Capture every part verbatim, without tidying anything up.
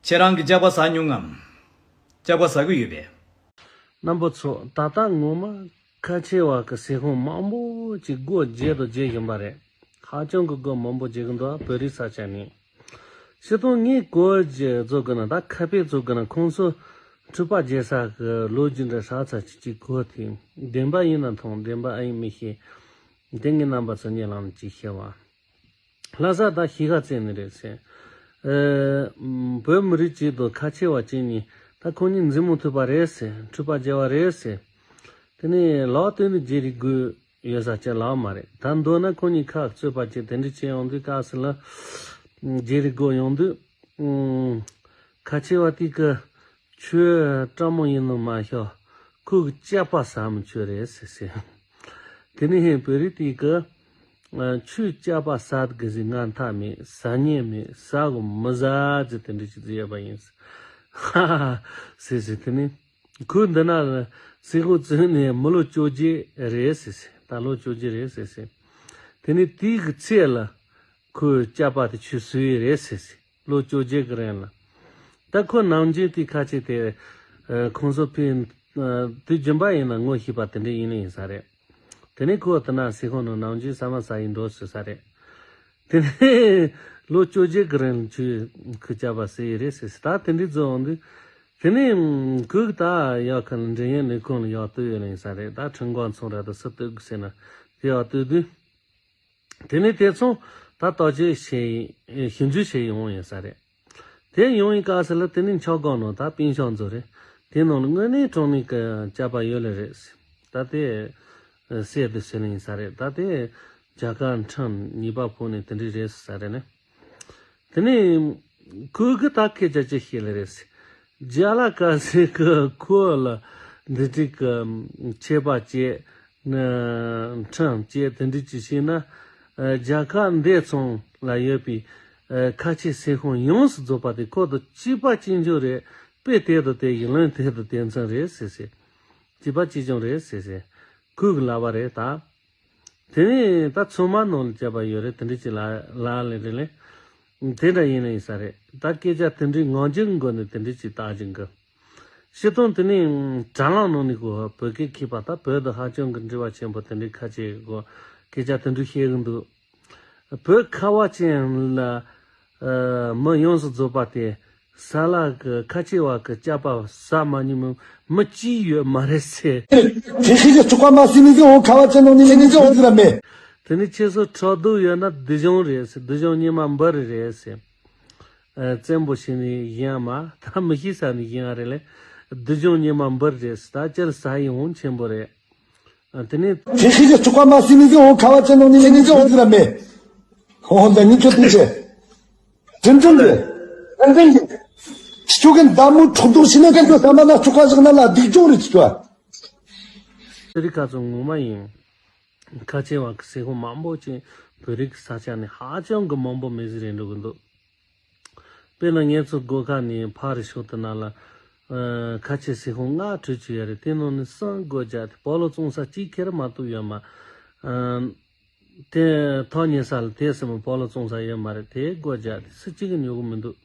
ཁྱེད་རང་གིས་ཇག་པ་ཟ་མྱོང་ངམ། ཇག་པ་ཟ་གི་ཡོད་པས། རྣམ་པ་ཚོ། ད་ལྟ་ངོ་མ་ཁ་ཆེ་བ་གི་ཟས་ཁང་མང་པོ་ཅིག་སྒོ་འབྱེད་དང་འབྱེད་བཞིན་པ་རེད། ཧ་ཅང་གི་སྒོ་མང་པོ་འབྱེད་གི་འདུག་བོད་རིགས་ས་ཆ་ནས། སྤྱིར་བཏང་ངས་གོ་རྒྱུ་ཚོ་གི་ན། ད་ཁ་དཔེ་ཚོ་གི་ན། ཁོང་ཚོ་འཁྲུག་པ་རྒྱག་ས་གི་ལོ་རྒྱུས་འདྲ་ཧྲག་ཚ་ཅིག་ཅིག་གོ་དེ། བདེན་པ་ཡིན་ན་མཐོང་། བདེན་པ་ཨེ་ཡིན་མི་ཤེས། དེ་ངས་རྣམ་པ་ཚོ་སྙན་ལམ་ནས་ཅིག་བཤད་པ། ལྷ་ས་ད་གཞིས་ཀ་རྩེ་ནས་རེད་ཟེར། ཨེ། བོད་མི་རིགས་གཅིག་དང་ཁ་ཆེ་བ་གཅིག་གཉིས། ད་ཁོང་གཉིས་མཛུབ་མོ་ཐུག་པ་རེད་ཟེར། འཁྲུག་པ་བྱས་པ་རེད་ཟེར། དེ་ནས་ལག་སྟོན་ནས་བརྗེ་རེས་དགོས་ཡོད་ས་ཅིག་ལབ་མ་རེད། ད་མདོར་ན་ཁོང་གཉིས་ཁ་རྩོད་པ་བྱས། དེ་འདྲ་བྱས་ཡོང་དུས་སྐབས་སུ་ལ། བརྗེ་རེས་དགོས་ཡོང་དུས། ཨུམ། ཁ་ཆེ་བ་དེ་གི། ཁྱོད་སྤྲང་མོ་ཡིན་ནོ་མ་ཤོག་ཁོ་གི་ཅག་པ་ཟ་མི་ཁྱོད་རེད་ཟེར་ཟེར། དེ་ནས་བོད་རིགས་དེ་གི། ཨ། ཁྱོད་ཅག་པ་ཟ་གི་ཟིག་ང་མཐའ་མེད། ཟ་ཉན་མེད། ཟ་གི་མི་ཟ་ཟེར། དེ་འདྲ་ཅིག་ཟེར་ཡོད་པ་ཡིན། ཧ་ཧ་ཧ་ཟེར་ཟེར། དེ་ནས་ཁོས་འདི་ན་ཟས་ཁང་བཙུགས་ནས་མི་ལོ་བཅོ་བརྒྱད་རེད་ཟེར་ཟེར། ད་ལོ་བཅོ་བརྒྱད་རེད་ཟེར་ཟེར། དེ་ནས་དེའི་གི་ཚེ་ལ་ཁོའི་ཅག་པ་དེ་ཁྱོད་ཟོས་ཡི་རེད་ཟེར་ཟེར། ལོ་བཅོ་བརྒྱད་གི་རིང་ལ། ད་ཁོ་ནམ་རྒྱུན་དེ་ཁ་ཆེ་དེ། ཨ། ཁོང་ཚོ་ཕེབས། ཨ། དུས་རྒྱུན་པ་ཡིན་ན་ངོ་ཤེས་པ་དེ་འདྲ་ཡིན་ནི་ཡིན་ས་རེད། དེ་ནས་ཁོ་དེ་ན་ཟས་ཁང་ནང་ནམ་རྒྱུན་ཟ་མ་ཟ་ཡི་འགྲོ་ཟེར་ས་རེད། དེ་ནས་ལོ་བཅོ་བརྒྱད་གི་རིང་ཁྱོད་ཁོའི་ཅག་པ་ཟོས་ཡི་རེད་ཟེར་ཟེར། ད་དེ་འདྲའི་རྫོགས་འོང་དུས། དེ་ནས་ཁོས་ད་ཡག་ག་ལ་འབྲེལ་ཡོད་ལས་ཁུངས་ལ་ཡག་ལྟོས་ཡོད་ལ་ཡིན་ས་རེད། ད་ཁྲིམས་ཁང་ཚོང་ར་དང་སུ་ལྟོས་དགོས་ཟེར་ན་དེ་ཡག་ལྟོས་དུས། དེ་ནས་དེ་ཚོ་ད་བརྟག་དཔྱད་བྱས། ཞིབ་འཇུག་བྱས་ཡོང་ཡོད་ས་རེད། དེ་ཡོང་ཡི་སྐབས་སུ་ལ་དེ་ནས་འཁྱག་སྒང་ནང་ད་པིན་ཤག་མཛོད་རེད། དེ་ནང་ལ་དངོས་གནས་དྲང་གནས་ཀྱི་ཅག་པ་ཡོད་ལེ་རེད། ད་དེ་གསལ་དུ་ཟེར་ནི་ཡིན་ས་རེད། ད་དེ་རྒྱ་གར་ཁྲིམས་ཉེས་པ་ཕོག་ནས་དེ་འདྲ་རེད་ཟེར་ས་རེད་ནི། དེ་ནས་ཁོས་གི་ད་སྐད་ཆ་ཅིག་བཤད་ལེ་རེད། རྒྱ་ལ་དཀར་ཟས་ཀྱི་ཁོ་ལ་འདི་འདྲའི་གི་ཆད་པ་བཅད། ཁྲིམས་བཅད། དེ་འདྲའི་ཅིག་བྱས་ན། ཨ། རྒྱལ་ཁབ་འདི་ཚང་ལ་ཡོད་པའི། ཨ། ཁ་ཆེ་ཟས་ཁང་ཡོངས་སུ་རྫོགས་པ་དེ་ཁོ་དང་གཅིག་པ་གཅིག་རྐྱང་རེད། དཔེ་དེ་དང་དེ་ཡིན། ལན་དེ་དང་དེ་མཚུངས་རེད་ཟེར་ཟེར། གཅིག་པ་གཅིག་རྐྱང་རེད་ཟེར་ཟེར། ཁོས་གི་ལབ་པ་རེད་ད། དེ་ནས་ད་ཚང་མ་ནང་ལ་བྱས་པ་ཡོད་རེད། དེ་འདྲ་ཅིག་ལ་ལ་ལེ་རེད་ལེ། དེ་འདྲ་ཡིན་ན་ཡིན་ས་རེད། ད་སྐད་ཆ་དེ་འདྲའི་ངང་རྒྱུན་སྒོ་ནས་དེ་འདྲ་ཅིག་བཏགས་ཀྱིན་གི། སྤྱིར་བཏང་དེ་ནས་དྲ་ལམ་ནང་ནས་གོ་བོད་སྐད་མཁས་པ་ད་བོད་དང་ཧ་ཅང་གི་འབྲེལ་བ་ཆེན་པོ་དེ་འདྲའི་ཁ་ཆེ་གོ་སྐད་ཆ་དེ་འདྲ་བཤད་གི་འདུག་བོད་ཁ་བ་ཅན་ལ། ཨ། མི་ཡོངས་སུ་རྫོགས་པ་དེ། ས་ལ་གི་ཁ་ཆེ་བ་གི་ཅག་པ་ཟ་མ་མྱོང་མི་མི་གཅིག་ཡོད་མ་རེད་ཟེར། དེ་ཤི་གི་ཚུགས་པ་མ་སྲིད་ནི་ཟེར། འོ་ཁ་བ་ཅན་ནང་ནི་ནི་ཟེར། འོ་ཟེར་མེད། དེ་ནི་ཁྱེད་ཚོ་ཁྲག་རྡུལ་ཡོད་ན་སྡུག་སྦྱོང་རེད་ཟེར། སྡུག་སྦྱོང་སྙེ་མ་འབུར་རེད་ཟེར། ཨ། བཙན་པོ་ཞིག་ནི་ཡིན་ཡ་མ། ད་མི་ཤི་ས་ནི་ཡིན་ཡ་རེད་ལེ། སྡུག་སྦྱོང་སྙེ་མ་འབུར་རེད་ཟེར། ད་སྤྱིར་ཟ་ཡི་འོང་ཆེན་པོ་རེད། ཨ། དེ་ནས། དེ་ཤི་གི་ཚུགས་པ་མ་སྲིད་ནི་ཟེར། འོ་ཁ་བ་ཅན་ནང་ནི་ནི་ཟེར། འོ་ཟེར་མེད། འོ་འདི་ནི་ཁྱོད་དེ་ཆེ། དྲིན་དྲིན་དེ། དྲིན་དྲིན་དེ། ཁྱོད་ཀྱི་མདའ་མོ་འཕྲོག་རྡོག་ཤི་ན་ཀན་ཁྱོད་ཟ་མ་ན་ཚུགས་ཁ་བཞག་ན་ལ་སྡིག་སྦྱོང་རེད་ཁྱོད། དེ་རིགས་ཁ་ཚོ་ངོ་མ་ཡིན། ཁ་ཆེ་བ་གི་ཟས་ཁང་མང་པོ་ཅིག་བོད་རིགས་ས་ཆ་ནས་ཧ་ཅང་གི་མང་པོ་མི་ཟིག་རེད་འགྲོ་གི་འདུག་དཔེར་ན་ངེད་ཚོ་སྒོ་ཁ་ནས་ཕ་རི་ཤོག་ཏུ་ན་ལ། ཨ། ཁ་ཆེ་ཟས་ཁང་ལྔ་དྲུག་ཅིག་ཡོད་རེད། དེ་ནང་ནས་གསུམ་སྒོ་རྒྱག་སྟེ་སྤོ་ལོ་བཙོང་ས་གཅིག་ཁེར་མ་གཏོགས་ཡོད་མ། ཨ། དེ་ཐོག་ཉེ་ས་ལ་དེ་སྲིན་མོ་སྤོ་ལོ་བཙོང་ས་ཡོད་མ་རེད། དེ་སྒོ་རྒྱག་སྟེ་སུ་གཅིག་གིས་ཉོ་གི་མི་འདུག་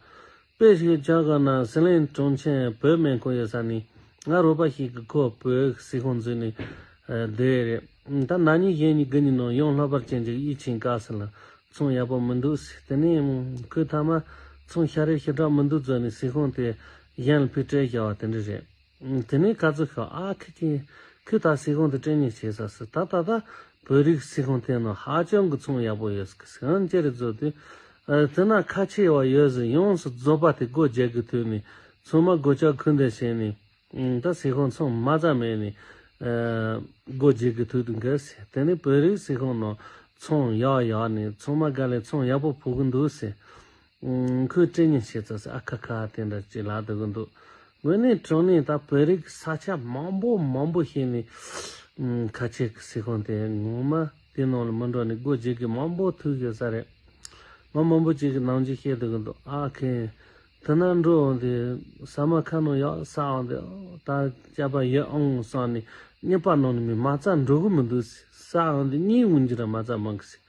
དཔེ་ཞིག་ཆ་བཞག་ན་ཟི་ལིང་གྲོང་ཁྱེར་བོད་སྨན་ཁང་ཡོད་ས་ནས་ང་རོགས་པ་ཞིག་གིས་ཁོ་བོད་ཟས་ཁང་འཛུལ་ནས་བསྡད་རེད། ད་ན་ནིང་གཞེས་ནིང་དགུ་ནིང་ནང་ཡང་ལྷག་པར་ཅན་གྱི་ཡིད་ཆེས་དཀའ་ས་ལ། ཚོང་ཡག་པོ་མི་འདུག་ཟེར། དེ་ནས་ཁོས་ཐ་མ་ཚོང་ཤ་རེ་ཞེ་དྲག་མི་འདུག་བཟོས་ནས་ཟས་ཁང་དེ་གཞན་ལ་ཕར་སྤྲད་བཞག་པ་དེ་འདྲ་རེད། དེ་ནས་ཁ་ཚུགས་ཤོག་ཨ་ཁི་ཁི་ཁོས་ད་ཟས་ཁང་དེ་སྤྲད་ཉེན་བྱས་ས་ཟེར། ད་ད་ད་བོད་རིགས་ཟས་ཁང་དེ་ནང་ཧ་ཅང་གི་ཚོང་ཡག་པོ་ཡོད་ཟེར་གི་ཟེར། ཡང་ཅི་རེད་བཟོ་དུས། དེ་ན་ཁ་ཆེ་བ་ཡོད་ཟེར། ཡོངས་སུ་རྫོགས་པ་དེ་སྒོ་རྒྱག་གི་ཐོག་ནས་ཚང་མ་སྒོ་ལྕགས་ཁུ་འདེད་བྱས་ནས། ཨང་། ད་ཟས་ཁང་ཚང་མ་རྩ་མེད་ནས། ཨ། སྒོ་འབྱེད་ཀྱི་ཐོག་ཏུ་འགྱུར་ཟེར། དེ་ནས་བོད་རིགས་ཟས་ཁང་ནང་ཚོང་ཡག་ཡག་ནས་ཚང་མ་དགའ་ལས་ཚོང་ཡག་པོ་ཕོག་གི་འདུག་ཟེར། ཨང་། ཁོས་སྤྲད་ཉེན་བྱས་ཙང་ཟེར། ཨ་ཁ་ཁ་དེ་འདྲ་ཅིག་ལབ་སྡོད་ཀྱི་འདུག་དངོས་གནས་དྲང་གནས་ད་བོད་རིགས་ས་ཆ་མང་པོ་མང་པོ་ཞིག་ནས། ཨང་། ཁ་ཆེ་གི་ཟས་ཁང་དེ་ངོ་མ་དེ་ནང་ལ་མི་འགྲོ་ནས་སྒོ་འབྱེད་ཀྱི་མང་པོ་ཐུག་ཡོད་ས་རེད། མི་མང་པོ་ཅིག་གིས་ནམ་རྒྱུན་བཤད་སྡོད་ཀྱི་འདུག་ཨ་ཁེ། དེ་ན་འགྲོ་འོང་དེ་ཟ་མ་ཁ་ནང་ཡག་ཟ་འོང་དེ། ད་སྐྱ་པ་ཡོད་ཨང་བསམ་ནས་གཉིད་པ་ནང་ནས་མི་མ་རྩ་འགྲོ་གི་མི་འདུག་ཟེར། ཟ་འོང་དེ་གཉིད་འོང་རྒྱུ་ར་མ་རྩ་མང་གི་ཟེར།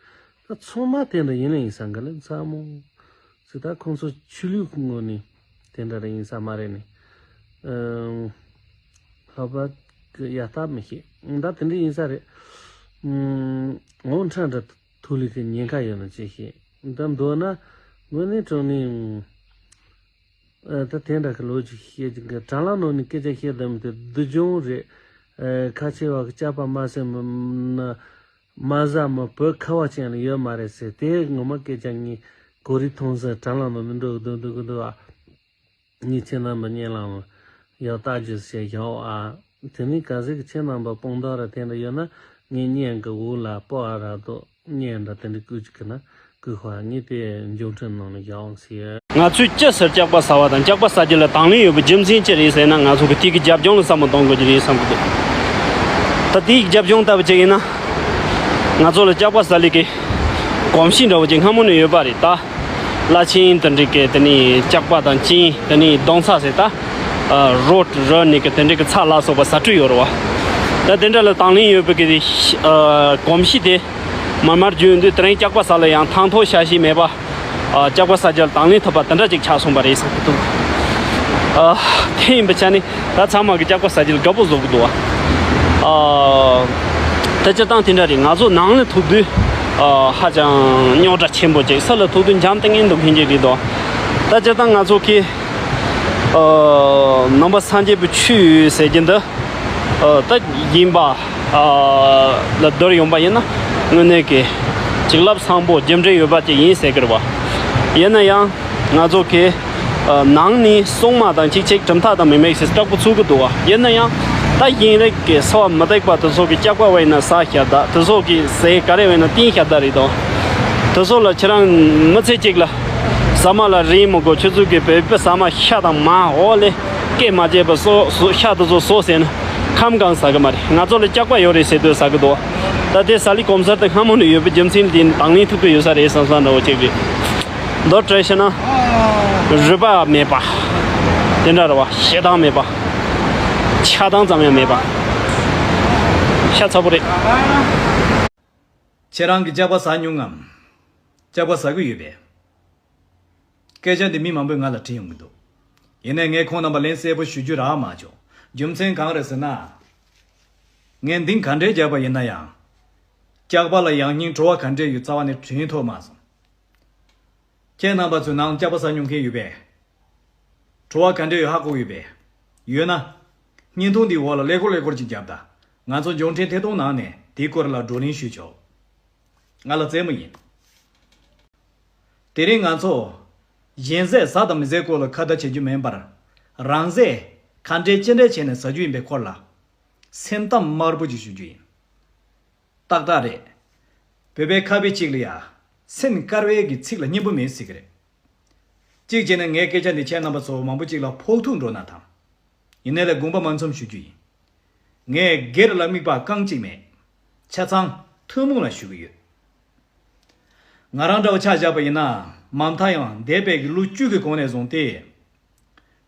ད་ཚང་མ་དེ་འདྲ་ཡིན་ན་ཡིན་ས་འགའ་ལས་ཚ་མོ་ཟེར། ད་ཁོང་ཚོ་ཆོས་ལུགས་ཀྱི་ངོས་ནས་ དེ་འདྲ་རེད་ཡིན་ས་མ་རེད་ནི། ཨ། ལྷག་པར་གི་ཡ་ལྟ་མི་ཤེས། ད་དེ་འདྲ་ཡིན་ས་རེད། ཨ། ངོ་ཕྲ་འདྲ་ཐུག་ལེ་གི་ཉེན་ཁ་ཡོད་ན་ཅི་ཤེས། ད་མདོར་ན་དངོས་གནས་དྲང་གནས། ཨ། ད་དེ་འདྲ་གི་ལོ་ཅིག་བཤད་ཀྱི་འདུག་དྲ་ལམ་ནང་ནས་སྐད་ཆ་བཤད་བསྡད་མི་དེ་སྡུག་སྦྱོང་རེད། ཨ། ཁ་ཆེ་བ་གི་སྐྱག་པ་མ་ཟ་མི་ན། མ་ཟ་མི་བོད་ཁ་བ་ཅན་ལ་ཡོད་མ་རེད་ཟེར། དེ་ངོ་མ་སྐད་ཆ་ངས་གོ་རིག་མཐོང་ས་དྲ་ལམ་ནང་ནས་འགྲོ་གི་འདུག་འདུག་གི་འདུག་ཨ། ངས་ཁྱེད་རྣམ་པ་སྙན་ལམ་ཡག་རྟགས་ཅིག་བྱས་བཞག་ཨ། དེ་ནས་གལ་སྲིད་ཁྱེད་རྣམ་པ་དཔང་རྟགས་ར་དེ་འདྲ་ཡོད་ན་ངས་བརྙན་གི་འོག་ལ་སྤོ་ཨ་ར་དོ། བརྙན་འདྲ་དེ་འདྲ་བསྐུར་ཅིག་གི་ན་བསྐུར་ཧ། ངས་དེ་འབྱུང་ཁྲིད་ནང་ནས་བཞག་ཟེར། ང་ཚོས་ཅི་ཟེར་སྐྱག་པ་ཟ་བ་དང་སྐྱག་པ་ཟ་རྒྱུ་ལ་དང་ལེན་ཡོད་པའི་རྒྱུ་མཚན་ཅི་རེད་ཟེར་ན། ང་ཚོ་གི་དུས་ཀྱི་རྒྱབ་ལྗོངས་ལ་བསམ་བློ་གཏོང་དགོས་ཀྱི་རེད་བསམ་གི་འདུག་ད་དེའི་རྒྱབ་ལྗོངས་ལྟ་བུ་ཅིག་ཡིན་ན། ང་ཚོ་ལ་སྐྱག་པ་ཟ་ལེ་གི་གོམས་གཤིས་འདྲ་བོ་ཅིག་སྔ་མོ་ནས་ཡོད་པ་རེད་ད། བླ་ཆེན་དེ་འདྲ་གི་དེ་ནས་སྐྱག་པ་དང་གཅིན། དེ་ནས་སྡོང་ཚྭ་ཟེར་ད། ཨ། རོ་རོ་ནས་གི་དེ་འདྲ་གི་ཚྭ་ལ་སོགས་པ་ཟ་འཕྲོད་ཡོད་རེད་བ། ད་དེ་འདྲ་ལ་དང་ལེན་ཡོད་པའི་གི། ཨ། གོམས་གཤིས་དེ་མར་མར་བརྗོད་དུས་དེ་རིང་སྐྱག་པ་ཟ་ལ་ཡང་ཐང་ཐོག་ཤ་ཤེད་མེད་པ། ཨ། སྐྱག་པ་ཟ་རྒྱུ་ལ་དང་ལེན་ཐུབ་པ་དེ་འདྲ་ཅིག་ཆགས་སོང་བ་རེད་བསམ་གི་འདུག་ཨ། དེ་ཡིན་པའི་ཆ་ནས་ད་ཚང་མ་གི་སྐྱག་པ་ཟ་རྒྱུ་ལ་དགའ་པོ་བཟོ་གི་འདུག་བ། ཨ། ད་སྤྱིར་བཏང་དེ་འདྲ་རེད། ང་ཚོ་ནང་ལ་ཐུག་དུས། ཨ། ཧ་ཅང་རྙོག་དྲ་ཆེན་པོ་ཅིག་ས་ལ་ཐུག་དུས་འཇམ་ཐིང་ངེ་འདུག་མཁན་ཅིག་རེད་དོ། ད་སྤྱིར་བཏང་ང་ཚོ་གི། ཨ། ནང་པ་སངས་རྒྱས་པའི་ཆོས་ཟེར་གྱི་འདི། ཨ། ད་ཡིན་པ། ཨ། ལ་བསྡུར་ཡོང་པ་ཡིན་ན་དངོས་གནས་ཀྱི་བྱིན་རླབས་བཟང་པོ་རྒྱུ་འབྲས་ཡོད་པ་ཅིག་ཡིན་ཟེར་གི་རེད་བ། ཡིན་ན་ཡང་ང་ཚོ་གི། ཨ། ནང་ནས་སྲུང་མ་དང་གཅིག་གཅིག་གྲུབ་མཐའ་དང་མི་དམིགས་ཟེར་སྐྲག་པོ་ཚུགས་ཀྱི་འདུག་བ། ཡིན་ན་ཡང་ད་དབྱིན་རིགས་ཀྱི་ཚོ་མི་སྡིག་པ་དེ་ཚོ་གི་སྐྱག་པ་བས་ན་ཟ་ཤ་ད། དེ་ཚོ་གི་ཟས་ག་རེ་བས་ན་བསྟེན་ཤ་ད་རེད་དོ། དེ་ཚོ་ལ་ཁྱེད་རང་མི་ཚེ་གཅིག་ལ་ཟ་མ་ལ་རིན་མི་དགོས། ཁྱོད་ཚོ་གི་བོད་པའི་ཟ་མ་ཤ་དང་མ་འོ་ལེ། སྐད་མ་བྱས་པ་སོ་སོ་ཤ་དེ་ཚོ་སོ་ཟེར་ན་ཁམ་གང་ཟ་གི་མ་རེད། ང་ཚོ་ལ་སྐྱག་པ་ཡོད་རེད་ཟེར་དུས་ཟ་གི་འདུག་ད་དེ་ཟ་ལི་གོམས་སར་དེ་སྔ་མོ་ནས་ཡོད་པའི་རྒྱུ་མཚན་དེ་དང་ལེན་ཐུབ་ཀྱི་ཡོད་ས་རེད་བསམ་བསམ་འདྲ་བོ་ཅིག་རེད། མདོར་བྱས་ན། རུས་པ་མེད་པ། དེ་འདྲ་རེད་བ། ཞེ་སྡང་མེད་པ། ཆགས་སྡང་ཙམ་ཡང་མེད་པ། ཤ་ཚ་པོ་རེད། ཁྱེད་རང་གིས་སྐྱག་པ་ཟ་མྱོང་ངམ། སྐྱག་པ་ཟ་གི་ཡོད་པས། སྐད་ཆ་འདི་མི་མང་པོས་ང་ལ་དྲིས་ཡོང་གི་འདུག་ཡིན་ནའི་ངས་ཁོང་རྣམ་པ་ལན་གསལ་པོ་ཞུ་རྒྱུ་རག་མ་བྱུང་། རྒྱུ་མཚན་གང་རེད་ཟེར་ན། ངས་འདི་ག་འདྲས་བརྒྱབ་པ་ཡིན་ན་ཡང་། སྐྱག་པ་ལ་ཡང་སྙིང་བྲོ་བ་ག་འདྲས་ཡོད་རྩ་བ་ནས་དྲན་ཐུབ་མ་སོང་། ཁྱེད་རྣམ་པ་ཚོའི་ནང་སྐྱག་པ་ཟ་མྱོང་མཁན་ཡོད་པས། བྲོ་བ་ག་འདྲས་ཡོད་ཧ་གོ་ཡོད་པས། ཡོད་ན། བརྙན་ཐུང་འདིའི་འོག་ལ་ཀླད་ཀོར་ཀླད་ཀོར་ཅིག་བརྒྱབ་དང་། ང་ཚོ་འབྱུང་འཕྲིན་ཐད་གཏོང་ནང་ནས་དེའི་སྐོར་ལ་བགྲོ་གླེང་ཞུས་ཆོག་ང་ལ་རྩེད་མོ་ཡིན། དེ་རིང་ང་ཚོ། གཞན་ཟས་ཟ་དང་མི་ཟའི་སྐོར་ལ་ཁ་བརྡ་བྱེད་རྒྱུ་མིན་པར། རང་ཟས་ག་འདྲས་ཅི་འདྲས་བྱས་ནས་ཟ་རྒྱུ་ཡིན་པའི་སྐོར་ལ། སེམས་གཏམ་དམར་པོ་ཅིག་ཞུ་རྒྱུ་ཡིན། ཏག་ཏག་རེད། བོད་པའི་ཁ་དཔེ་གཅིག་ལ་ཡ། སེམས་དཀར་བའི་གི་ཚིག་ལ་སྙན་པོ་མེད་ཟེར་གི་རེད། གཅིག་བྱས་ན་ངའི་སྐད་ཆ་འདི་ཁྱེད་རྣམ་པ་ཚོ་མང་པོ་གཅིག་ལ་ཕོག་ཐུག་འགྲོ་ན་ཐང་། ཡིན་ནའི་ལས་དགོངས་པ་མ་ཚོམ་ཞུ་རྒྱུ་ཡིན། ངས་སྒེར་ལ་དམིགས་པ་རྐང་གཅིག་མེད། ཆ་ཚང་ཐུན་མོང་ལ་ཞུ་གི་ཡོད། ང་རང་འདྲ་བོ་ཆ་བཞག་པ་ཡིན་ན། མ་མཐའ་ཡང་འདས་པའི་གི་ལོ་བཅུ་གི་གོང་ནས་བཟུང་སྟེ།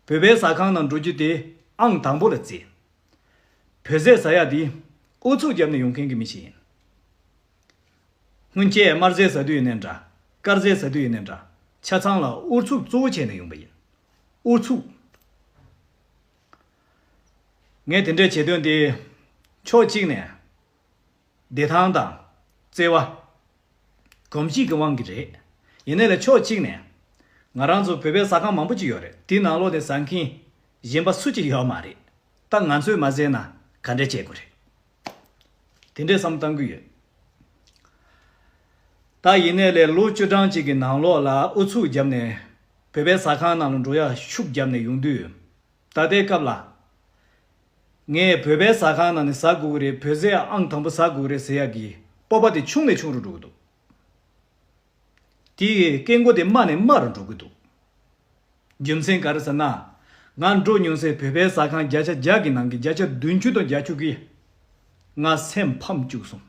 བོད་པའི་ཟ་ཁང་ནང་འགྲོ་རྒྱུ་དེ་ཨང་དང་པོ་ལ་བརྩིས། བོད་ཟས་ཟ་ཡ་དེ་ཨུ་ཚུགས་བརྒྱབ་ནས་ཡོང་མཁན་གྱི་མི་ཞིག་ཡིན། སྔོན་ཆད་དམར་ཟས་ཟ་དུས་ཡིན་ནའི་འདྲ། དཀར་ཟས་ཟ་དུས་ཡིན་ནའི་འདྲ། ཆ་ཚང་ལ་ཨུ་ཚུགས་གཙོ་བོ་བྱས་ནས་ཡོང་པ་ཡིན། ཨུ་ཚུགས། ངས་དེ་འདྲས་བྱེད་དོན་དེ། ཕྱོགས་གཅིག་ནས། བདེ་ཐང་དང་། བརྩེ་བ། གོམས་གཤིས་ཀྱི་དབང་གིས་རེད། ཡིན་ནའི་ལས་ཕྱོགས་གཅིག་ནས། ང་རང་ཚོ་བོད་པའི་ཟ་ཁང་མང་པོ་ཅིག་ཡོད་རེད། དེའི་ནང་ལོགས་ནས་ཟ་མཁན་གཞན་པ་སུ་གཅིག་ཡོད་མ་རེད། ད་ང་ཚོས་མ་ཟས་ན་ག་འདྲས་བྱེད་དགོས་རེད། དེ་འདྲས་བསམ་བཏང་གི་ཡོད། ད་ཡིན་ནའི་ལས་ལོ་བཅུ་གྲངས་ཅིག་གི་ནང་ལོགས་ལ་ཨུ་ཚུགས་བརྒྱབ་ནས་བོད་པའི་ཟ་ཁང་ནང་ལ་འགྲོ་ཡ་ཤུགས་བརྒྱབ་ནས་ཡོང་དུས། ད་ལྟའི་སྐབས་ལ། ངས་བོད་པའི་ཟ་ཁང་ནང་ནས་ཟ་དགོས་ཀྱི་རེད། བོད་ཟས་ཨང་དང་པོ་ཟ་དགོས་ཀྱི་རེད་ཟེར་ཡ་གི་སྤོབས་པ་དེ་ཆུང་ནས་ཆུང་རུ་འགྲོ་གི་འདུག་དེའི་སྐད་མགོ་དེ་དམའ་ནས་དམའ་རུ་འགྲོ་གི་འདུག་རྒྱུ་མཚན་ག་རེ་ཟེར་ན། ང་འགྲོ་མྱོང་སའི་བོད་པའི་ཟ་ཁང་བརྒྱ་ཆ་བརྒྱ་གི་ནང་གི་བརྒྱ་ཆ་བདུན་ཅུ་དང་བརྒྱད་ཅུ་གིས་ང་སེམས་ཕམ་བཅུག་སོང་།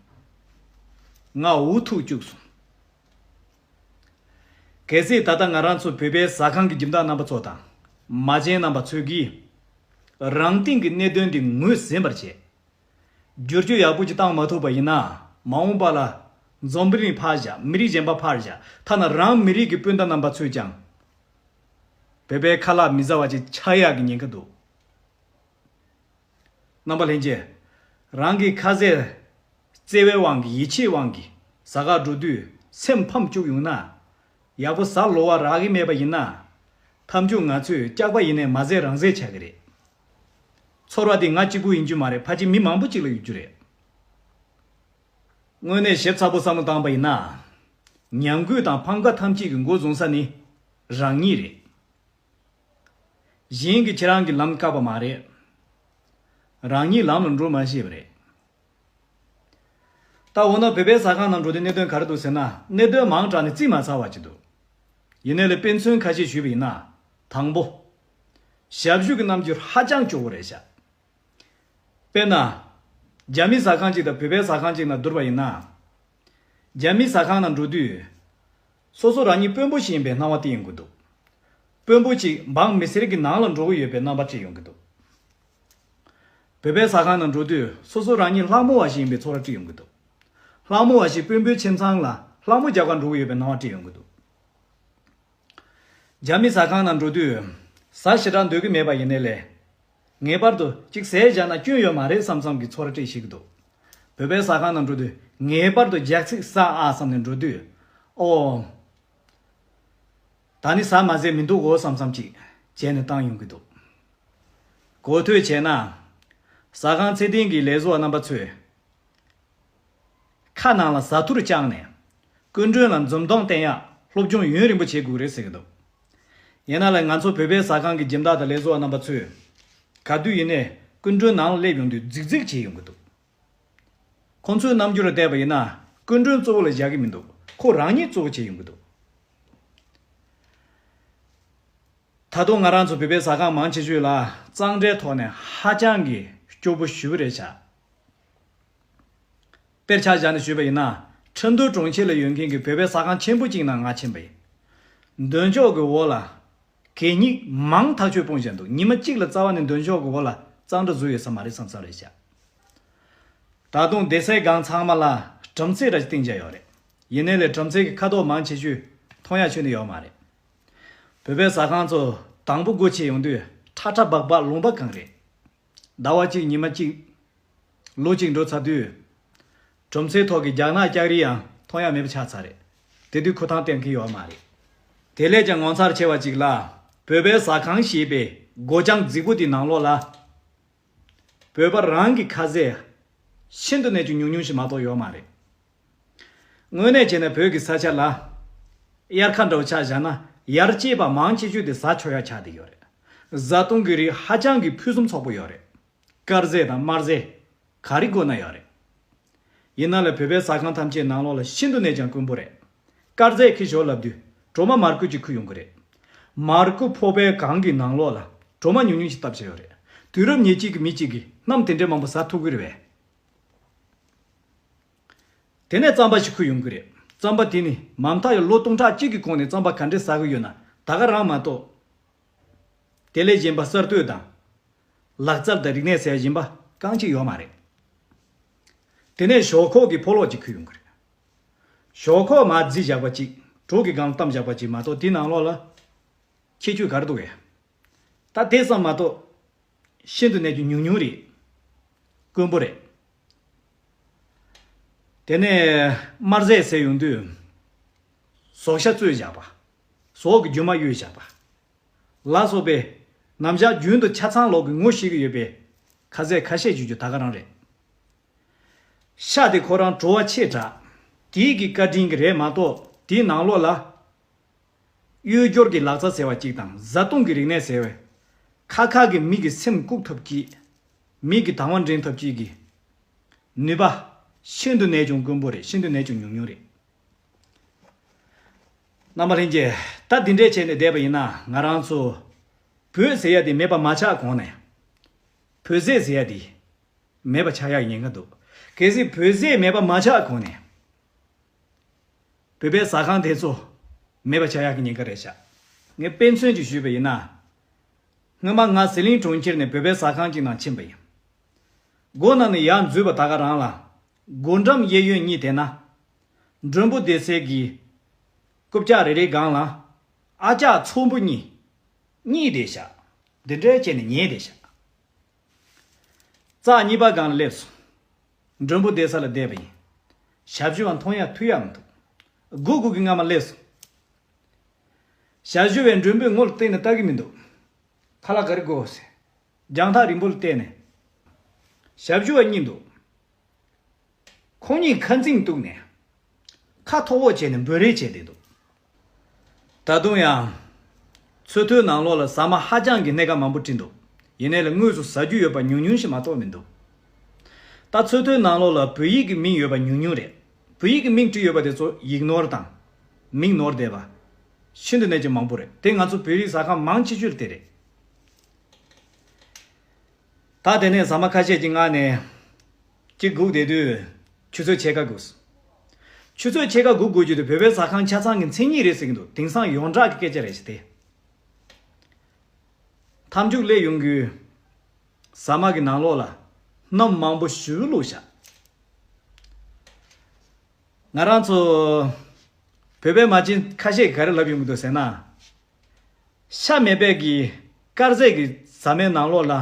ང་འུ་ཐུག་བཅུག་སོང་། གལ་སྲིད་ད་ལྟ་ང་རང་ཚོ་བོད་པའི་ཟ་ཁང་གི་སྦྱིན་བདག་རྣམ་པ་ཚོ་དང་། མ་བྱན་རྣམ་པ་ཚོས་ཀྱིས། རང་སྟེང་གི་གནད་དོན་འདི་ངོས་ཟིན་པར་བྱས། བསྒྱུར་བཅོས་ཡག་པོ་ཅིག་བཏང་མ་ཐུབ་པ་ཡིན་ན། མ་འོངས་པ་ལ། འཛམ་བུ་གླིང་ཕར་བཞག་མི་རིགས་གཞན་པ་ཕར་བཞག་ཐ་ན་རང་མི་རིགས་ཀྱི་སྤུན་ཟླ་རྣམ་པ་ཚོས་ཀྱང་། བོད་པའི་ཁ་ལག་མི་ཟ་བ་ཅིག་ཆགས་ཡག་གི་ཉེན་ཁ་འདུག་རྣམ་པ་ལྷན་རྒྱས། རང་གི་ཁ་ཟས་བརྩེ་བའི་དབང་གིས་ཡིད་ཆེས་དབང་གིས་ཟ་ཁང་འགྲོ་དུས་སེམས་ཕམ་བཅུག་ཡོང་ན། ཡག་པོ་ཟ་ལོ་བ་རག་གི་མེད་པ་ཡིན་ན། ཐབས་ཇུས་ང་ཚོས་སྐྱག་པ་ཡིན་ནའི་མ་ཟས་རང་ཟས་ཆགས་ཀྱི་རེད། ཚོར་བ་འདི་ང་གཅིག་པུ་ཡིན་རྒྱུ་མ་རེད། ཕལ་ཆེར་མི་མང་པོ་གཅིག་ལ་ཡོད་རྒྱུ་རེད། དངོས་གནས་ཞིབ་ཚགས་པོ་བསམ་བློ་བཏང་པ་ཡིན་ན། ཉམས་རྒུད་དང་ཕམ་ཁ་ཐམས་ཅད་ཀྱི་འགོ་བཟུང་ས་ནི་རང་ཉིད་རེད། གཞན་གྱིས་ཁྱེད་རང་གི་ལམ་བཀག་པ་མ་རེད། རང་ཉིད་ལམ་ལ་འགྲོ་མ་ཤེས་པ་རེད། ད་འོ་ན་བོད་པའི་ཟ་ཁང་ནང་འགྲོ་དུས་གནད་དོན་ག་རེ་འདུག་ཟེར་ན། གནད་དོན་མང་དྲགས་ནས་རྩིས་མ་ཚར་བ་ཅིག་འདུག་ཡིན་ནའི་ལས་དཔེ་མཚོན་ཁ་ཤས་ཞུས་པ་ཡིན་ན། དང་པོ། ཞབས་ཞུ་གི་རྣམ་འགྱུར་ཧ་ཅང་སྐྱོ་བོ་རེད་ཤག་དཔེར་ན། རྒྱ་མི་ཟ་ཁང་ཅིག་དང་བོད་པའི་ཟ་ཁང་ཅིག་ནང་བསྡུར་བ་ཡིན་ན། རྒྱ་མི་ཟ་ཁང་ནང་འགྲོ་དུས། སོ་སོ་རང་ཉིད་དཔོན་པོ་ཞིག་ཡིན་པའི་སྣང་བ་སྟེར་ཡོང་གི་འདུག་དཔོན་པོ་ཞིག་འབངས་མི་སེར་གྱི་ནང་ལ་འགྲོ་གི་ཡོད་པའི་རྣམ་པ་སྟེར་ཡོང་གི་འདུག་བོད་པའི་ཟ་ཁང་ནང་འགྲོ་དུས་སོ་སོ་རང་ཉིད་ལྷ་མོ་བ་ཞིག་ཡིན་པའི་ཚོར་བ་སྟེར་ཡོང་གི་འདུག་ལྷ་མོ་བ་ཞིག་དཔོན་པོའི་ཁྱིམ་ཚང་ལ་ལྷ་མོ་རྒྱག་གར་འགྲོ་གི་ཡོད་པའི་སྣང་བ་སྟེར་ཡོང་གི་འདུག་རྒྱ་མི་ཟ་ཁང་ནང་འགྲོ་དུས། ཟ་ཞེ་དྲག་འདོད་ཀྱི་མེད་པ་ཡིན་ནའི་ལས། ངེས་པར་དུ་གཅིག་ཟས་བཞག་ན་སྐྱོན་ཡོད་མ་རེད་བསམ་བསམ་གྱི་ཚོར་སྤྲད་ཤེས་ཀྱི་འདུག་བོད་པའི་ཟ་ཁང་ནང་འགྲོ་དུས་ངེས་པར་དུ་རྒྱག་ཚིག་ཟ་ཨ་བསམ་ནས་འགྲོ་དུས། ཨོ། ད་ནི་ཟ་མ་ཟས་མི་འདུག་གོ་བསམ་བསམ་ཅིག་བྱས་ནས་བཏང་ཡོང་གི་འདུག་གོ་ཐོས་བྱས་ན། ཟ་ཁང་ཚད་ལྡན་གྱི་ལས་བཟོ་བ་རྣམ་པ་ཚོས། ཁ་ནང་ལ་བཟའ་ཐུར་བཅངས་ནས། སྐུ་མགྲོན་ལ་འཛུམ་མདངས་བསྟན་ཡག་སློབ་སྦྱོང་ཡུན་རིང་པོ་བྱེད་དགོས་རེད་ཟེར་གྱི་འདུག་ཡིན་ན་ལས་ང་ཚོ་བོད་པའི་ཟ་ཁང་གི་སྦྱིན་བདག་དང་ལས་བཟོ་བ་རྣམ་པ་ཚོས། ག་དུས་ཡིན་ནའི་སྐུ་མགྲོན་ནང་ལ་སླེབས་ཡོང་དུས་རྫིག་རྫིག་བྱེད་ཡོང་གི་འདུག་ཁོང་ཚོའི་རྣམ་འགྱུར་ལ་བལྟས་པ་ཡིན་ན་སྐུ་མགྲོན་གཙོ་བོ་ལ་བཞག་གི་མི་འདུག་ཁོ་རང་ཉིད་གཙོ་བོ་བྱེད་ཡོང་གི་འདུག་ད་དུང་ང་རང་ཚོ་བོད་པའི་ཟ་ཁང་མང་ཆེ་ཤོས་ལ་གཙང་སྦྲའི་ཐོག་ནས་ཧ་ཅང་གི་སྐྱོ་པོ་ཞེ་པོ་རེད་ཤག་དཔེར་ཆ་བཞག་ནས་ཞུས་པ་ཡིན་ན། ཁྲིན་ཏུའུ་གྲོང་ཁྱེར་ལ་ཡོད་མཁན་གྱི་བོད་པའི་ཟ་ཁང་ཆེན་པོ་གཅིག་ནང་ང་ཕྱིན་པ་ཡིན། མདུན་ཅོག་གི་འོག་ལ་གད་སྙིགས་མང་ཐག་ཆོད་སྤུངས་བཞག་འདུག་ཉི་མ་གཅིག་ལ་རྩ་བ་ནས་མདུན་ཅོག་གི་འོག་ལ་གཙང་སྦྲ་བཟོས་ཡོད་ས་མ་རེད་བསམ་བསམ་རེད་ཤག་ད་དུང་སྡོད་སའི་སྒང་ཚང་མ་ལ་གྲུམ་ཚད་ར་ཅིག་བཏིང་བཞག་ཡོད་རེད། ཡིན་ནའི་ལས་གྲུམ་ཚད་ཀྱི་ཁ་དོག་མང་ཆེ་ཤོས་མཐོང་ཡག་ཁྱོན་ནས་ཡོད་མ་རེད། བོད་པའི་ཟ་ཁང་ཚོ་དང་པོ་སྒོ་ཕྱེ་ཡོང་དུས་ཁྲ་ཁྲ་འབག་འབག་ལུང་པ་གང་རེད། ཟླ་བ་གཅིག་ཉི་མ་གཅིག་ལོ་གཅིག་འགྲོ་ཚར་དུས། གྲུམ་ཚའི་ཐོག་གི་རྒྱ་ནག་ལྕགས་རི་ཡང་མཐོང་ཡག་མེད་པ་ཆགས་ཚར་རེད། དེ་དུས་ཁུ་ཐང་བསྟན་གྱི་ཡོད་མ་རེད། དེ་ལས་ཀྱང་ངོ་མཚར་ཆེ་བ་གཅིག་ལ། བོད་པའི་ཟ་ཁང་ཞེས་པའི་སྒོ་བྱང་རྫིག་པོ་དེའི་ནང་ལོགས་ལ། བོད་པ་རང་གི་ཁ་ཟས་ཤིན་ཏུ་ནས་ཀྱང་ཉུང་ཉུང་ཞིག་མ་གཏོགས་ཡོད་མ་རེད། དངོས་གནས་བྱས་ན་བོད་ཀྱི་ས་ཆ་ལ། དབྱར་ཁ་འདྲ་བོ་ཆ་བཞག་ན་ཡར་སྐྱེས་པ་མང་ཆེ་ཤོས་དེ་ཟ་ཆོག་ཡག་ཆགས་བསྡད་ཡོད་རེད། བཟའ་བཏུང་གི་རིགས་ཧ་ཅང་གི་ཕུན་སུམ་ཚོགས་པོ་ཡོད་རེད། དཀར་ཟས་དང་དམར་ཟས། ག་རེ་དགོས་ན་ཡོད་རེད། ཡིན་ན་ལས་བོད་པའི་ཟ་ཁང་ཐམས་ཅད་ནང་ལོགས་ལ་ཤིན་ཏུ་ནས་ཀྱང་དཀོན་པོ་རེད། དཀར་ཟས་འཁྱེར་ཞོར་ལབ་དུས་གྲོ་མ་མར་ཁུ་ཅིག་ཁུར་ཡོང་གི་རེད། མར་ཁུ་ཕོར་པའི་སྒང་གི་ནང་ལོགས་ལ་གྲོ་མ་ཉུང་ཉུང་ཞིག་བཏབ་བྱས་ཡོད་རེད། དུས་རབས་ཉེར་གཅིག་གི་མི་གཅིག་གིས་གནམ་དེ་འདྲའི་མང་པོ་ཟ་ཐུབ་ཀྱི་རེད་པས། དེ་ནས་རྩམ་པ་ཞིག་ཁུར་ཡོང་གི་རེད། རྩམ་པ་དེ་ནི་མ་མཐའ་ཡང་ལོ་སྟོང་ཕྲག་གཅིག་གི་གོང་ནས་རྩམ་པ་ག་འདྲས་ཟ་གི་ཡོད་ན་ད་ག་རང་མ་གཏོགས། དེ་ལས་གཞན་པ་གསར་གཏོད་དང་། ལག་རྩལ་དང་རིག་གནས་ཟེར་བཞིན་པ་རྐང་གཅིག་ཡོད་མ་རེད། དེ་ནས་ཞོག་ཁོག་གི་ཕོ་ལོག་ཅིག་ཁུར་ཡོང་གི་རེད། ཞོག་ཁོག་མར་བརྫིས་བཞག་པ་ཅིག་གྲོ་གི་སྒང་བཏབ་བཞག་པ་ཅིག་མ་གཏོགས་དེའི་ནང་ལོགས་ལ་ཁྱད་ཆོས་ག་རེ་འདུག་གས། ད་དེ་ཙམ་མ་གཏོགས་ཤིན་ཏུ་ནས་ཀྱང་ཉུང་ཉུང་རེད། དཀོན་པོ་རེད། དེ་ནས་དམར་ཟས་ཟེར་ཡོང་དུས་ཟོག་ཤ་བཙོས་བཞག་པ། ཟོག་གི་རྒྱུ་མ་གཡོས་བཞག་པ། ལ་སོགས་པའི་ནམ་ཞག་རྒྱུན་དུ་ཆ་ཚང་ལོག་གི་ངོ་ཤེས་ཀྱི་ཡོད་པའི་ཁ་ཟས་ཁ་ཤས་ཅིག་རྒྱུ་ད་ག་རང་རེད། ཤ་དེ་ཁོ་རང་བྲོ་བ་ཆེ་དྲགས། དེའི་གི་བཀའ་དྲིན་གྱིས་རེད་མ་གཏོགས་དེའི་ནང་ལོགས་ལ། གཡོས་སྦྱོར་གྱི་ལག་རྩལ་ཟེར་བ་ཅིག་དང་བཟའ་བཏུང་གི་རིག་གནས་ཟེར་བས། ཁ་ཁ་གི་མི་གི་སེམས་བཀུག་ཐབས་ཀྱིས། མི་གི་དང་བ་འདྲེན་ཐབས་ཀྱི་གི་ནུས་པ་ཤིན་ཏུ་ནས་ཀྱང་དཀོན་པོ་རེད། ཤིན་ཏུ་ནས་ཀྱང་ཉུང་ཉུང་རེད། རྣམ་པ་ལྷན་རྒྱས། ད་འདི་འདྲས་བྱས་ནས་བསྡད་པ་ཡིན་ན་ང་རང་ཚོ་བོད་ཟེར་ཡ་དེ་མེད་པ་མ་ཆགས་གོང་ནས་བོད་ཟས་ཟེར་ཡ་དེ་མེད་པ་ཆགས་ཡག་ཉེན་ཁ་འདུག་གལ་སྲིད་བོད་ཟས་མེད་པ་མ་ཆགས་གོང་ནས་བོད་པའི་ཟ་ཁང་དེ་ཚོ་མེད་པ་ཆགས་ཡག་གི་ཉེན་ཁ་རེད་ཤག་ངས་དཔེ་མཚོན་ཅིག་ཞུས་པ་ཡིན་ན། སྔོན་མ་ང་ཟི་ལིང་གྲོང་ཁྱེར་ནས་བོད་པའི་ཟ་ཁང་ཅིག་ནང་ཕྱིན་པ་ཡིན། སྒོ་ནང་ནས་ཡར་འཛུལ་བ་ད་ག་རང་ལ། སྒོ་འགྲམ་གཡས་གཡོན་གཉིས་དེ་ན། མགྲོན་པོ་སྡོད་སའི་གི། རྐུབ་བཀྱག་རེ་རེའི་སྒང་ལ། ཨ་ཅག་ཚོམ་བུ་གཉིས། གཉིད་བསྡད་ཤག་འདི་འདྲའི་བྱས་ནས་ཉལ་བསྡད་ཤག་རྩ་གཉིས་པ་སྒང་ལ་སླེབས་སོང་། མགྲོན་པོ་བསྡད་ས་ལ་བསྡད་པ་ཡིན། ཞབས་ཞུ་བ་མཐོང་ཡ་ཐུག་ཡ་མི་འདུག་སྒུག་སྒུག་གི་རྔ་མ་སླེབས་སོང་། ཞབས་ཞུ་བས་མགྲོན་པོའི་ངོ་ལ་བལྟས་ནས་ལྟ་གི་མི་འདུག་ཁ་ལག་ག་རེ་དགོས་ཟེར། རྒྱང་ཐག་རིང་པོ་ལ་བལྟས་ནས། ཞབས་ཞུ་བ་གཉིད་འདུག་ཁོང་གཉིས་ཁ་འཛིང་གཏུགས་ནས། ཁ་ཐོག་འོག་བྱས་ནས་འབོད་རེས་བྱས་བསྡད་འདུག་ད་དུང་ཡང་། ཚོགས་ཐོའི་ནང་ལོགས་ལ་ཟ་མ་ཧ་ཅང་གི་སྣེ་ཁ་མང་པོ་བྲིས་འདུག་ཡིན་ནའི་ལ་དངོས་སུ་ཟ་རྒྱུ་ཡོད་པ་ཉུང་ཉུང་ཞིག་མ་གཏོགས་མི་འདུག་ད་ཚོགས་ཐོའི་ནང་ལོགས་ལ་བོད་ཡིག་གི་མིང་ཡོད་པ་ཉུང་ཉུང་རེད། བོད་ཡིག་གི་མིང་བྲིས་ཡོད་པ་དེ་ཚོ་ཡིག་ནོར་དང་། མིང་ནོར་བསྡད་པ། ཤིན་ཏུ་ནས་ཀྱང་མང་པོ་རེད། དེ་ང་ཚོ་བོད་རིགས་ཟ་ཁང་མང་ཆེ་ཤོས་དེ་རེད། ད་དེ་ནས་ཟ་མ་ཁ་ཤས་ཀྱི་མངགས་ནས་གཅིག་སྒུག་བསྡད་དུས་ཆུ་ཚོད་ཕྱེད་ཀ་སྒུགས། ཆུ་ཚོད་ཕྱེད་ཀ་སྒུག་དགོས་རྒྱུ་དེ་བོད་པའི་ཟ་ཁང་ཆ་ཚང་གི་མཚན་ཉིད་རེད་ཟེར་གྱི་འདུག་དེང་སང་ཡོངས་གྲགས་ཀྱི་སྐད་ཆ་རེད་ཤག་དེ། མཐའ་མཇུག་སླེབས་ཡོང་དུས་ཟ་མ་གི་ནང་ལོགས་ལ་སྣུམ་མང་པོ་ཞེ་པོ་བླུགས་ཤག་ང་རང་ཚོ་བོད་པའི་མ་བྱན་ཁ་ཤས་ཀྱིས་ག་རེ་ལབ་ཡོང་གི་འདུག་ཟེར་ན། ཤ་མེད་པའི་གི་དཀར་ཟས་ཀྱི་ཟ་མའི་ནང་ལོགས་ལ་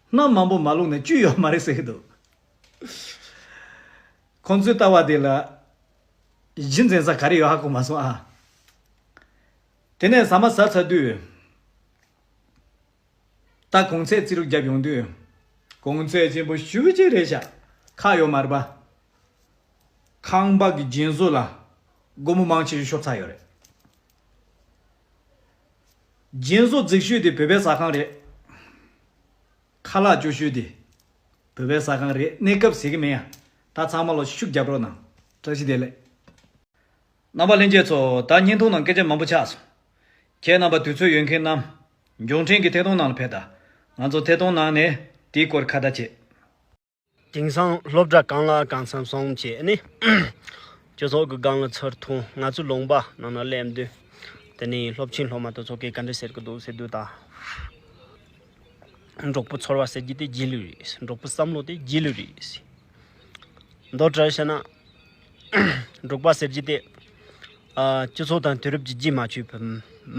སྣུམ་མང་པོ་མ་བླུགས་ན་བཅུད་ཡོད་མ་རེད་ཟེར་གྱི་འདུག་ཁོང་ཚོའི་ལྟ་བ་དེ་ལ་གཞི་འཛིན་ས་ག་རེ་ཡོད་ཧ་གོ་མ་སོང་ཨ། དེ་ནས་ཟ་མ་ཟ་ཚར་དུས། ད་གོང་ཚད་རྩིས་རུ་བརྒྱབ་ཡོང་དུས། གོང་ཚད་ཆེན་པོ་ཞེ་པོ་ཅིག་རེད་ཤག་ཁག་ཡོད་མ་རེད་པ། ཁང་པ་གི་རྒྱན་བཟོ་ལ་སྒོར་མོ་མང་ཆེ་ཤོས་ཤོར་ཚར་ཡོད་རེད། རྒྱན་བཟོ་རྫིག་ཤོས་དེ་བོད་པའི་ཟ་ཁང་རེད། ཁ་ལག་སྐྱོ་ཤོས་དེ་བོད་པའི་ཟ་ཁང་རེད། གནས་སྐབས་ཟེར་གི་མེད་ཡ། ད་ཚང་མ་ལོ་ཤུགས་རྒྱབ་རོགས་གནང་། བཀྲ་ཤིས་བདེ་ལེགས། རྣམ་པ་ལྷན་རྒྱས་ཚོ། ད་བརྙན་ཐུང་ནང་སྐད་ཆ་མང་པོ་ཆགས་སོང་། ཁྱེད་རྣམ་པ་དུས་ཚོད་ཡོད་མཁན་རྣམས། འབྱོར་འཕྲིན་གྱི་ཐད་གཏོང་ནང་ལ་ཕེབས་དང་། ང་ཚོ་ཐད་གཏོང་ནང་ནས་དེའི་སྐོར་ཁ་བརྡ་བྱེད། དེང་སང་སློབ་གྲྭ་གང་ལ་གང་འཚམ་སོང་བྱས་ནས། སྤྱི་ཚོགས་ཀྱི་སྒང་ལ་ཚུར་ཐོན། ང་ཚོ་ལུང་པ་ནང་ན་སླེབས་དུས། དེ་ནས་སློབ་ཆེན་སློབ་མ་དེ་ཚོ་གིས་ག་འདྲ་ཟེར་གི་འདུག་ཟེར་དུས་ད། འབྲོག་པའི་ཚོར་བ་ཟེར་རྒྱུ་དེ་རྗེས་ལུས་རེད། འབྲོག་པའི་བསམ་བློ་དེ་རྗེས་ལུས་རེད། མདོར་དྲིལ་བཤད་ན། འབྲོག་པ་ཟེར་རྒྱུ་དེ། ཨ། སྤྱི་ཚོགས་དང་དུས་རབས་ཀྱི་རྗེས་མ་ཆོད་པའི་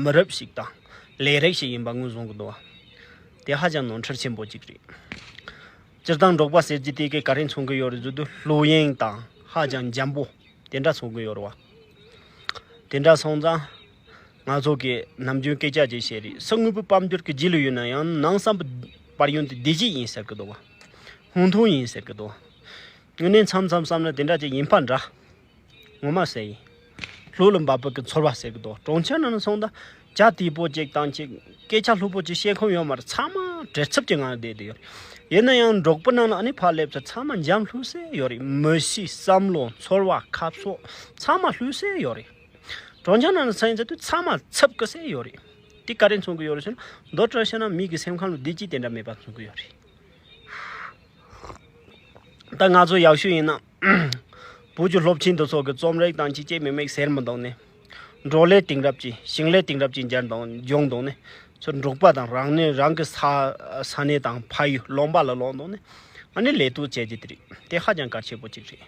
མི་རབས་ཤིག་དང་། ལས་རིགས་ཤིག་ཡིན་པ་ངོས་བཟུང་གི་འདུག་བ། དེ་ཧ་ཅང་ནོར་འཁྲུལ་ཆེན་པོ་གཅིག་རེད། སྤྱིར་བཏང་འབྲོག་པ་ཟེར་རྒྱུ་དེ་གས་ག་རེ་མཚོན་གི་ཡོད་རེད་ཟེར་དུས། ལྷོད་གཡེང་དང་ཧ་ཅང་འཇམ་པོ་དེ་འདྲ་མཚོན་གི་ཡོད་རེད་བ། དེ་འདྲ་སོང་ཙང་། ང་ཚོ་གིས་ནམ་རྒྱུན་སྐད་ཆ་ཅིག་བཤད་རེད། ས་དངོས་པོའི་དཔལ་འབྱོར་གྱི་རྗེས་ལུས་ཡོད་ན་ཡང་། ནང་བསམ་པའི་དཔལ་ཡོན་དེ་བདེ་སྐྱིད་ཡིན་ཟེར་གི་འདུག་བ། ཧུན་ཐུང་ཡིན་ཟེར་གི་འདུག་དངོས་གནས་མཚམས་མཚམས་བསམ་ན་དེ་འདྲ་ཅིག་ཡིན་པ་འདྲ། ངོ་མ་ཟེར་ཡིན། ལྷོད་ལ་འབབ་པའི་གི་ཚོར་བ་ཟེར་གི་འདུག་གྲོང་ཁྱེར་ནང་ན་སོང་ད། བྱ་དེ་པོ་ཅིག་དང་ཅིག་སྐད་ཆ་ལྷུག་པོ་ཅིག་བཤད་ཁོམ་ཡོད་མ་རེད། ཚང་མ་བྲེལ་འཚུབ་ཀྱི་ངང་བསྡད་དེ་ཡོད་རེད། ཡིན་ན་ཡང་འབྲོག་པའི་ནང་ལ་ཨ་ནི་ཕར་སླེབས་ཚེ་ཚང་མ་འཇམ་ལྷུག་སེ་ཡོད་རེད། མི་གཤིས་བསམ་བློ་ཚོར་བ་ཁ་ཕྱོགས་ཚང་མ་ལྷུག་སེ་ཡོད་རེད། གྲོང་ཁྱེར་ནང་ལ་སོང་ཚེ་དུས་ཚང་མ་འཚུབ་ཀི་སེ་ཡོད་རེད། དེ་ག་རེ་མཚོན་གི་ཡོད་རེད་ཟེར་ན། མདོར་དྲིལ་བཤད་ན་མི་གི་སེམས་ཁམས་ལ་བདེ་སྐྱིད་དེ་འདྲ་མེད་པ་མཚོན་གི་ཡོད་རེད། ད་ང་ཚོ་ཡག་ཤོས་ཡིན་ན། བོད་ཀྱི་སློབ་ཆེན་དེ་ཚོ་གི་རྩོམ་རིག་དང་ཅི་ཅི་མི་མིག་ཟེར་མི་འདུག་ནས། འབྲོག་ལས་དེང་རབས་ཅན། ཞིང་ལས་དེང་རབས་ཅན་སྦྱར་འདུག་སྦྱོང་འདུག་ནས། ཚུར་འབྲོག་པ་དང་རང་ནས་རང་གི་ས་ས་གནས་དང་ཕ་ཡུལ་ལུང་པ་ལ་ལོག་འདུག་ནས། ཨ་ནི་ལས་གཏོད་བྱས་རྒྱུ་དེ་རེད། དེ་ཧ་ཅང་གལ་ཆེན་པོ་གཅིག་རེད།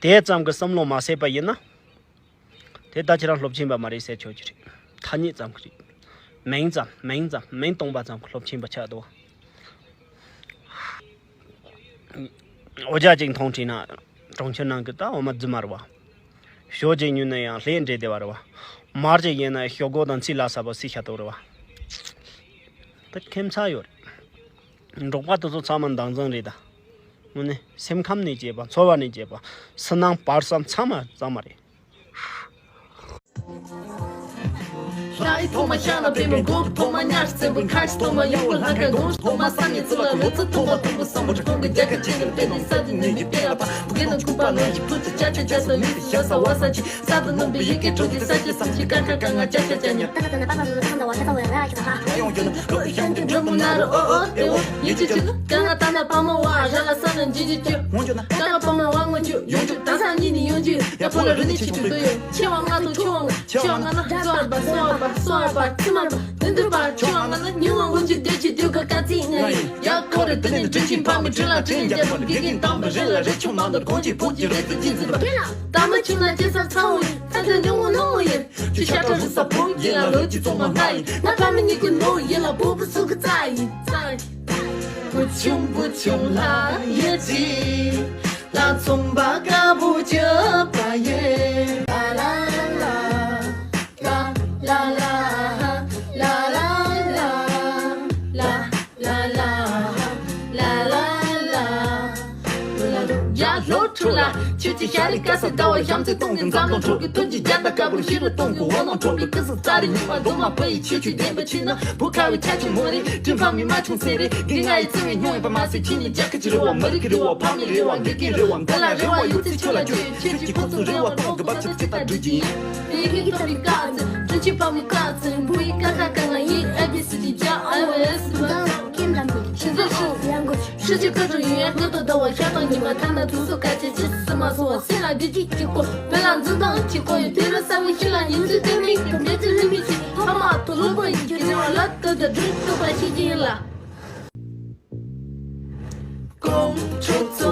དེ་ཙམ་གི་བསམ་བློ་མ་ཟད་པ་ཡིན་ན། དེ་ད་ཁྱེད་རང་སློབ་ཆེན་པ་མ་རེད་ཟེར་ཆོག་གི་རེད། ཐ་སྙད་ཙམ་གྱི་རེད། མིང་ཙམ་མིང་ཙམ་མིང་སྟོང་པ་ཙམ་གྱི་སློབ་ཆེན་པ་ཆགས་འདུག་འོ་ཇ་ཅིག་འཐུང་བྱས་ན་གྲོང་ཁྱེར་ནང་གི་ད་འོ་མ་རྫུན་མ་རེད་བ། ཞོ་ཅིག་ཉོས་ན་ཡང་ལྷས་འདྲེས་བསྡད་པ་རེད་བ། མར་ཅིག་ཡིན་ན་ཞོག་ཁོག་དང་ཚིལ་ལ་ཟ་བ་སི་ཤ་ཏོག་རེད་བ། ད་ཁྱད་མཚར་ཡོད་རེད། འབྲོག་པ་དེ་ཚོ་ཚང་མ་འདང་བཟང་རེད་ད། དངོས་གནས་སེམས་ཁམས་ནས་བྱས་པ། ཚོར་བ་ནས་བྱས་པ། སུན་སྣང་བར་གསུམ་ཚང་མ་གཙང་མ་རེད། ལྷའི་ཐོག་མ་ཤ་ལ་པད་མོ། མགོ་ཐོག་མ་ཉ་རྩེ་པོ། ཁ་ཐོག་མ་ཡུ་བོ་ལྷ་ཁ། གོང་ཐོག་མ་ས་ནས་ཚུར་ལ་རི་རྩེ་ཐོག་མ་དུམ་བུ་སམ་བུ་གྲི་གུང་གི་རྒྱལ་ཁ་ཆེ་ནས་པད་ནས་ས་དེ་ཉིད་ནས་པད་ལ་ཕ། བུ་གེ་ན་ཁུ་པ་ལོ་ཡི་ཕུ་ཚུ་ཅ་ཅ་ཅ་ས་མི་དེ་ཤ་ས་བ་ས་ཆི། ས་དུ་ནུམ་པའི་ཡི་གེ་དྲུག་གི་ས་ཆི་སུམ་ཆི་ཀ་ཁ་ཀ་ང་ཅ་ཅ་ཅ་ཉ། ཏ་ཏ་ཏ་ན་པ་པ་ལོ་ཏ་ཁ་ད་བ་ཤ་ས་བ་ཡ་ར་ཤ་ཧ། ང་ཡོང་རྒྱུ་ན་ལོ་ཡི་ཤང་གི་འགྲོ་མུ་ན་རུ་ཨོ་ཨོ་ཏེ་ཨོ་ཡི་ཅི་ཅི་ལུ། ཀ་ང་ཏ་ན་པ་མ་བ་ར་ལ་ས་ན་འཇི་འཇི་ཅི། ཧོང་ཅོ་ན། ཀ་ང་པ་མ་བ་ངོ་ཅུ་ཡོང་ཅུ། ད་ས་ཉི་ནི་ཡོང་ཅུ། ཡ་ཕོ་ལ་རི་ནི་ཆི་ཆི་དུ་ཡོད། ཆེ་བ་ང་དང་ཆུ་བ་ང་། ཆེ་བ་ང་ན་ཙོ་བ་སོ་བ་སོ་བ་ཚི་མ་བ་དུ་དུ་བ། ཆུ་བ་ང་ན་ཉུ་བ་ངོ་ཅུ་དེ་ཆི་དུ་ག་ཀ་ཙི་ང་ཡི། ཡ་ཁོ་རི་དུ་ནི་དྲིན་ཆེན་ཕ་མི་དྲིན་ལ་དྲིན་རྒྱལ་པོ་དགེ་རྒན་དམ་པ་རི་ལ་རི་ཆུ་མ་འདོར་གོང་ཅི་ཕུག་ཅི་རི་ཙི་ཅི་ཙི་བ། ད་མ་ཆུ་ན་ཅི་ས་ཚ་བོ་ཡི། ད་ཉོ་ངོ་ནོ་ཡིན། ཁྱོད་ཤ་ཁྲག་རུས་ས་བོ་ཡིན་ལ་ལོ་གཅིག་ཙམ་མ་སྔ་ཡིན། ང་ཕ་མ་གཉིས་ཀྱི་ནོ་ཡིན་ལ་བུ་བུ་སུ་གི་རྩ་ཡིན། རྩ་ཡིན། བུ་ཆུང་བུ་ཆུང་ལ་ཡེ་ཅི། ལ་ཚོང་པ་དཀར་པོ་བྱེད་པ་ཡིན། ལ་ལ་ལ། ལ་ལ་ལ། ལ་ལ་ལ། ལ་ལ་ལ། ལ་ལ་ལ། ལ་ལ་ལ། ཡ་ལོ་ཁྲུ་ལ། ཆུ་ཆུ་ཤ་རི་ཀ་སི་ཟླ་བ་ཤམ་ཚེ་སྟོང་གི་འཛམ་གླིང་འཁྲུག་གི་སྟོན་གྱི་རྒྱ་ད་ཀ་བུར་ཤི་རུ་གཏོང་གི་འོ་ནང་འཁྲུག་གི་ཀི་སི་རྩ་རི་ཉི་མ་རྡོ་མ་པ་ཡི་ཆུ་ཆུ་ལྡན་པ་ཆུ་ན་བུ་ཁ་བའི་ཆ་ཆུ་མོ་རི་དྲིན་ཕ་མི་མ་ཆུང་སེ་རི་གི་ང་ཡི་བརྩེ་བའི་སྙིང་བའི་པ་མ་སེ་ཆི་ནི་རྒྱ་ཁ་ཅི་རི་བ་མ་རི་གི་རི་བ་ཕ་མི་རི་བ་འགི་གི་རི་བ་འདི་ལ་རི་བ་ཡུ་ཚི་ཆུ་ལ་ཆུ་ཆུ་ཆི་ཁོ་ཚུ་རི་བ་སྟོང་གི་བ་ཆི་ཆི་ད་འགྲུལ་གྱི་ཡིན། ཡི་གེ་ཐོབ་པའི་བཀའ་ཚེ། དྲིན་ཆེན་ཕ་མའི་བཀའ་ཚེ། བུ་ཡི་ཀ་ཁ་ཀ་ང་ཡི་ཨ་བི་སི་ཌི་ཇ་ཨའི་ཨོ་ཨེ་སི་བུ་ད་ཁྱིམ་ལམ་དུ་ཤིང་ཚོ་ཤོག་ཡང་གོ་ཤི་ཅི་ཁ་ཁྲོ་ཡུན་ཡང་ངོ་ཏོ་ཟླ་བ་ཤ་དང་ཉི་མ་ཐ་ན་དུས་སུ་ཀ་ཆེ་ཆེ་སི་མ་སོ་བ་སེ་ལ་འདི་ཅི་ཅི་ཀོ་བེ་ལ་འཛུ་དང་ཅི་ཀོ་ཡི་དེ་རུ་ས་བའི་ཤི་ལ་ཉིན་ཚུ་དེ་མིག་གི་འདྲེ་ཚུ་ལི་མི་ཅི་ཕ་མ་ཏུ་ལུ་པ་ཡི་གི་རེ་བ་ལ་ཏུ་ད་འདྲུ་ཏུ་པ་ཤི་ཅི་ཡིན་ལ། ཀོང་ཆོས་ཚོ།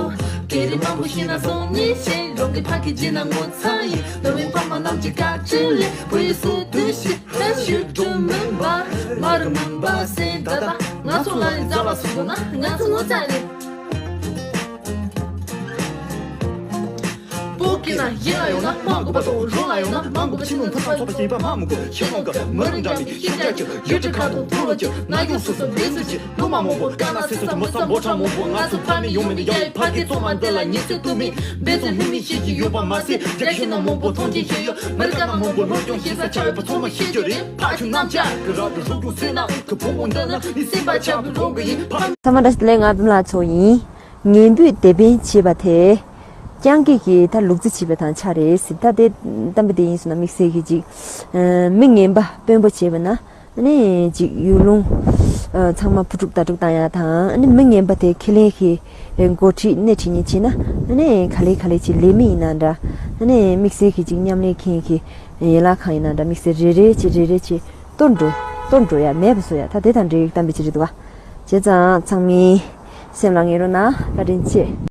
སྐད་རིགས་མང་པོ་ཤེས་ན་སོང་ཉེས་ཤེས་རོགས་ཀྱི་ཕ་གི་རྗེས་ན་ངོ་ཚ་ཡིན། ནོར་བུའི་ཕ་མ་རྣམས་ཀྱི་བཀའ་དྲིན་ལས་བུ་ཡི་སུ་དུ་ཤི་ད་ཤུ་དུ་མིན་པ་མ་རུ་མིན་པ་སེ་ད་ད་ང་ཚོ་ལ་ཡི་མཛའ་བ་སུ་དུ་ན་ང་ཚོ་ངོ་ཚ་རེད། སྤོ་ཀི་ན་ཡིན་ལ་ཡོང་ན་མ་དགོས་པ་དང་རོང་ལ་ཡོང་ན་མ་དགོས་པ་ཕྱི་ནང་མཐུན་ཚང་ཚོགས་པ་ཞིག་ཡིན་པ་མ་མི་དགོས་ཤེས་ལོང་ག་མི་རུང་འདྲ་མི་ཤེས་རྒྱ་ཆེ་ཡུལ་གྲུ་ཁ་དང་ཐུག་ལོ་ཆེ་ན་ཡོང་སོ་སོ་བེ་སུ་ཆེ། ལོ་མ་མང་པོ་ཀ་ན་སེ་སོ་ཆུ་མོ་ས་མོ་ཁྲ་མང་པོ་ང་ཚོ་ཕ་མེས་ཡོང་མེད་ནི་ཡ་ཡི་ཕ་གི་ཚོ་མ་འདི་ལ་ཉེ་ཚེ་ཏུ་མི་བེ་ཚོ་ལྷི་མི་ཤེས་ཀྱི་ཡོད་པ་མ་ཟད་རྒྱ་ཤི་ན་མང་པོ་མཐོང་ཆེན་ཤེས་ཡོད་མི་རི་ཀ་ན་མང་པོ་སློབ་སྦྱོང་ཤེས་ས་ཆ་ཡོད་པ་ཚང་མ་ཤེས་རྒྱུ་རེད། ཕ་ཆུ་གནམ་ལྕགས་ཀྱི་རབ་ཏུ་རུབ་རྒྱུ་སེ་ན་གི་ཕུ་བོ་འདི་ན་ནི་སེམས་པ་ཆགས་པའི་ལོང་གི་ཡིན་ཕ། ཚང་མ་བཀྲ་ཤིས་བདེ་ལེགས། ང་བུམ་ལགས་ཚོ་ཡིན། ངན་བུས་དེད་དཔོན་བྱེད་པ་དེ། རྐྱང་སྐད་ཀྱི་ད་ལུག་རྫི་བྱེད་པ་དང་ཆ་རེད་ཟེར། ད་དེ་གཏམ་དཔེ་དེ་ཡིན་སོང་ན་དམིགས་བསལ་གྱི་ཅིག་ཨ་མི་ངན་པ་དཔོན་པོ་བྱེད་པ་ན། ཨ་ནི་ཅིག་ཡུལ་ལུང་ཨ་ཚང་མ་ཕུ་དཀྲུག་ད་དཀྲུག་བཏང་ཡ་དང་། ཨ་ནི་མི་ངན་པ་དེ་ཁེ་ལས་ཀྱི་འགོ་ཁྲིད་སྣེ་ཁྲིད་མཁན་བྱེད་ན། ཨ་ནི་ག་ལེ་ག་ལེ་ཅིག་ལས་མི་ཡིན་ན་འདྲ། ཨ་ནི་དམིགས་བསལ་གྱི་ཅིག་མཉམ་ལས་མཁན་གྱི་ཡན་ལག་ཁང་ཡིན་ན་འདྲ། དམིགས་བསལ་རེ་རེ་ཅིག་རེ་རེ་ཅིག་གཏོར་འགྲོ་གཏོར་འགྲོ་ཡ་མེད་པ་བཟོ་ཡ། ད་དེ་དང་འབྲེལ་ཡོད་གཏམ་དཔེ་ཅིག་རེད་འདུག་བ། བྱས་ཙང་ཚང་མའི་སེམས་ལ་ངེས་རོགས་གནང་། བཀའ་དྲིན་ཆེ།